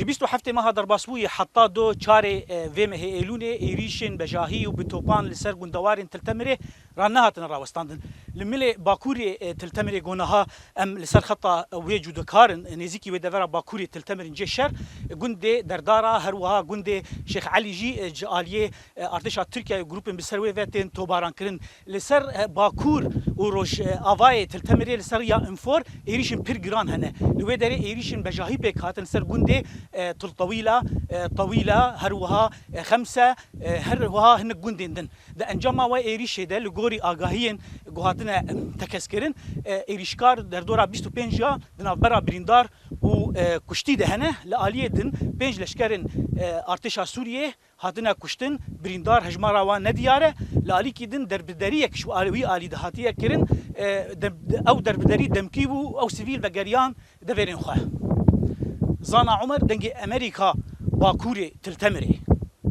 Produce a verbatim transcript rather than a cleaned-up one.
Bîst û heftê meha derbasbûyî heta do çarê, e, vê mehê Êlûnê êrîşên bejahî û bi topan li ser gundewarên Til Temirê re nehatine rawestandin. Li milê Bakurê, e, Til Temirê, ku niha em li ser xeta wê cûdikar in, nêzîkî wê devera Bakurê Til Temirê cê şer, gundê Derdara, her wiha gundê Şêx Elî jî, e, ji aliyê, e, artêşa Tirkiyeyê û grûpên bi ser wê ve tên tobarankirin. Li ser, e, bakur û roj, e, avayê Til Temirê li ser riya Înfor êrîşên pir giran hene. Li wê derê êrîşên bejahî pêk hatin li ser gundê, e, Til Tewîla, e, Tewîla, her wiha, e, Xemse, e, her wiha hinek gundên din. Di encama wê êrîşê de, li gorî agahiyên ku hatine, em, tekez kirin, e, êrîşkar derdora bîst û pênc ya di navbera birîndar û, e, kuştî de hene. Li aliyê din pênc leşkerên, e, artêşa Sûriyê hatine kuştin, birîndar, hejmara wan nediyar e. Li alîkî din derbideriyek ji alî wî alî de hatiye kirin. E, de, de, ew derbiderî demkî bû, ew sivîl vegeriyan deverên xwe. Zana Omer, Dengê Emerîka, Bakurê Til Temirê.